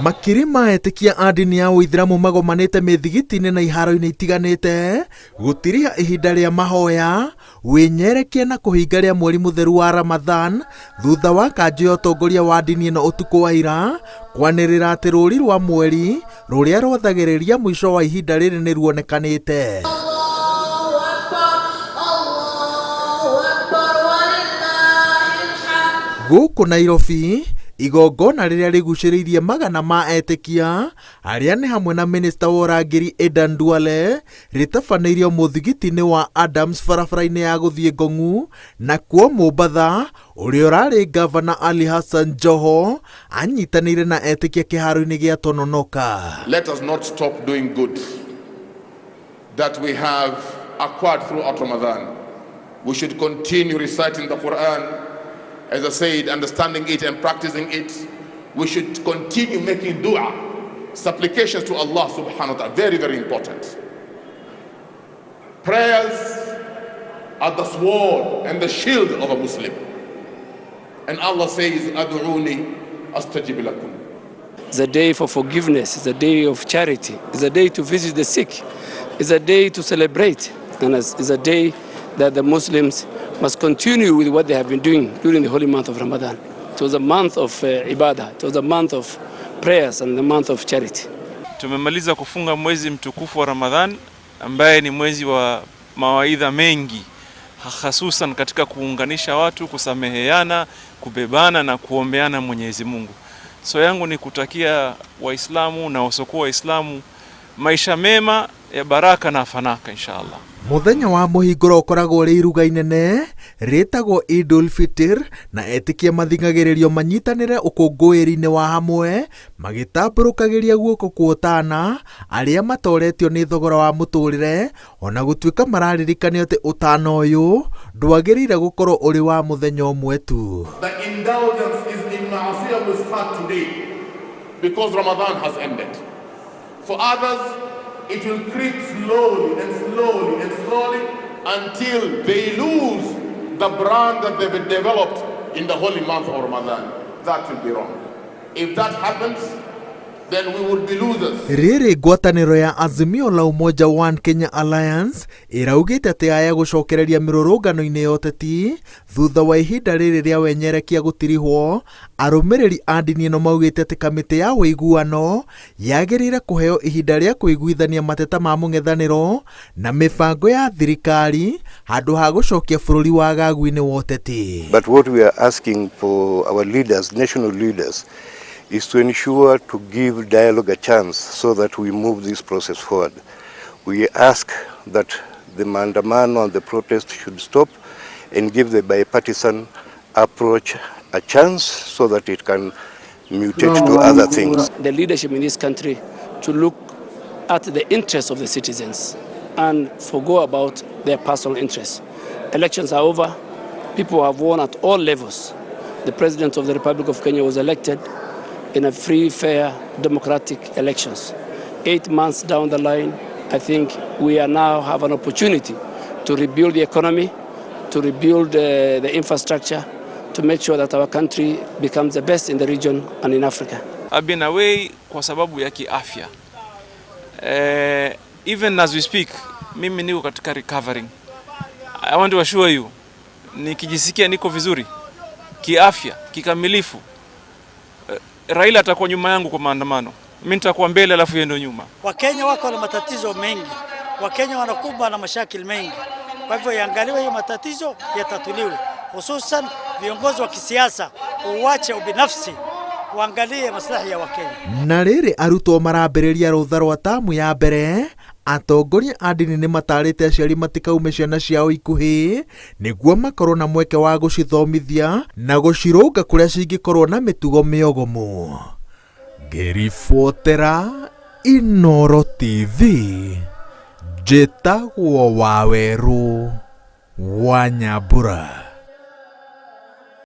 Makiri ma etĩkia a ndini ya Ũithĩramu magomanĩte mĩthigiti-inĩ na iharo-inĩ itiganĩte gũtiriha ihinda rĩa mahoya, wĩnyerekia na kũhinga rĩa mweri mũtheru wa Ramadhan thutha wa kanjũ ya ũtongoria wa ndini ĩno ũtukũ wa ira kwanĩrĩra atĩ rũri rwa mweri rũrĩa rwathagĩrĩria mũico wa ihinda rĩrĩ nĩ ruonekanĩte. Gũkũ Nairobi, igongona rĩrĩa rĩgucĩrĩirie magana ma etĩkia arĩa nĩ hamwe na minista wa ũrangĩri Adan Duale rĩtabanĩirio mũthigiti-inĩ wa Adams barabara-inĩ ya gũthiĩ Ngong'u, nakuo Mombatha ũrĩa ũrarĩ ngavana Ali Hassan Joho anyitanĩire na etĩkia kĩharo-inĩ gĩa Tononoka. Let us not stop doing good that we have acquired throughout Ramadan. We should continue reciting the Quran, as I said, understanding it and practicing it. We should continue making dua, supplications to Allah subhanahu wa ta'ala. Very, very important. Prayers are the sword and the shield of a Muslim. And Allah says, Ad'uni astajib lakum. It's a day for forgiveness, it's a day of charity, it's a day to visit the sick, it's a day to celebrate, and it's a day that the Muslims must continue with what they have been doing during the holy month of Ramadan. It was a month of ibadah, it was a month of prayers and a month of charity. Tumemaliza kufunga mwezi mtukufu wa Ramadhan ambaye ni mwezi wa mawaidha mengi, hususan katika kuunganisha watu, kusameheana, kubebana na kuombeana Mwenyezi Mungu. So yangu ni kutakia Waislamu na wasiokuwa Waislamu maisha mema ya baraka na fanaka inshallah. Mũthenya wa mũhingũro ũkoragwo ũrĩ iruga inene rĩtagwo Idul Fitr na etĩkia mathing'agĩrĩrio manyitanĩre ũkũngũĩri-inĩ wa hamwe magĩtambũrũkagĩria guoko kwa ũtana arĩa matoretio nĩ thogora wa mũtũrĩre ona gũtuĩka mararirikanio atĩ ũtana ũyũ ndwagĩrĩire gũkorwo ũrĩ wa mũthenya ũmwe tu. The indulgence is in ma'asiyah will start today because Ramadan has ended. For others, it will creep slowly and slowly and slowly until they lose the brand that they've developed in the holy month of Ramadan. That will be wrong. If that happens, then we would be losers. Rĩrĩ ngwatanĩro ya Azimio la Umoja One Kenya Alliance ĩraugĩte atĩ aya gũcokereria mĩrũrũngano-inĩ ya ũteti thutha wa ihinda rĩrĩ rĩa wenyerekia gũtirihwo, arũmĩrĩri a ndini ĩno maugĩte atĩ kamĩtĩ ya ũiguano yagĩrĩire kũheo ihinda rĩa kũiguithania mateta ma mũng'ethanĩro na mĩbango ya thirikari handũ ha gũcokia bũrũri wagagu-inĩ wa ũteti. But what we are asking for our leaders, national leaders, is to ensure to give dialogue a chance so that we move this process forward. We ask that the maandamano and the protest should stop and give the bipartisan approach a chance so that it can mutate to other things. The leadership in this country to look at the interests of the citizens and forgo about their personal interests. Elections are over. People have won at all levels. The President of the Republic of Kenya was elected in a free, fair, democratic elections. 8 months down the line, I think we are now have an opportunity to rebuild the economy, to rebuild the infrastructure, to make sure that our country becomes the best in the region and in Africa. I've been away kwa sababu ya kiafya. Even as we speak, mimi niko katika recovering. I want to assure you, nikijisikia niko vizuri kiafya kikamilifu, Raila atakuwa nyuma yangu kwa maandamano, mimi nitakuwa mbele, alafu yeye ndio nyuma. Wakenya wako na matatizo mengi, Wakenya wanakumbwa na mashakili mengi. Kwa hivyo yaangaliwe hiyo matatizo yatatuliwe, hususan viongozi wa kisiasa uwache ubinafsi, waangalie maslahi ya Wakenya. Na rĩrĩ arutwo marambĩrĩria rũtha rwa tamu ya mbere, atongoria a ndini nĩ matarĩte aciari matikaume ciana ciao ikuhĩ nĩguo makorwo na mweke wa gũcithomithia na gũcirũnga kũrĩa cingĩkorwo na mĩtugo mĩogomu. Ngĩribotera Inooro TV, njĩtagwo Wawerũ wa Nyambura.